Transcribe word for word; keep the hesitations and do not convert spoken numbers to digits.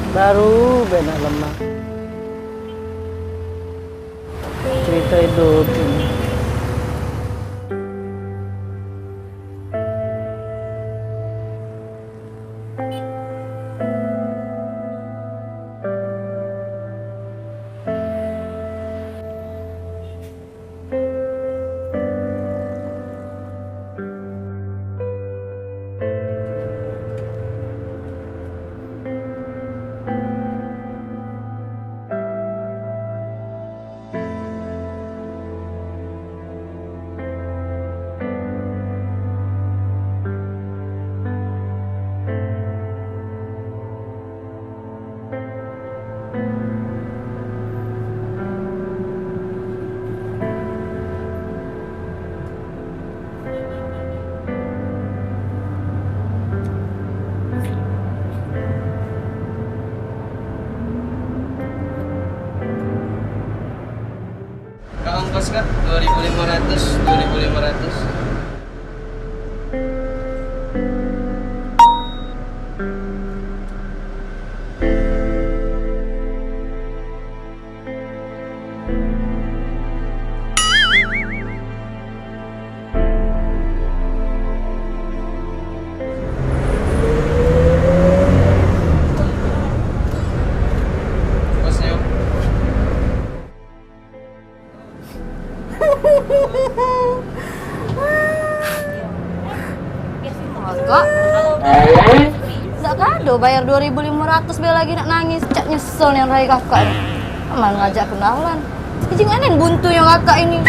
Baru be nak lemak. Cerita hidup ini. Kak, ongkos, Kak, dua ribu lima ratus, dua ribu lima ratus. Kakak, dak kado bayar dua ribu lima ratus, be lagi nak nangis. Cak nyesel nian rai kakak ni. Aman ngajak kenalan. Ijing anen buntunyo kakak ini.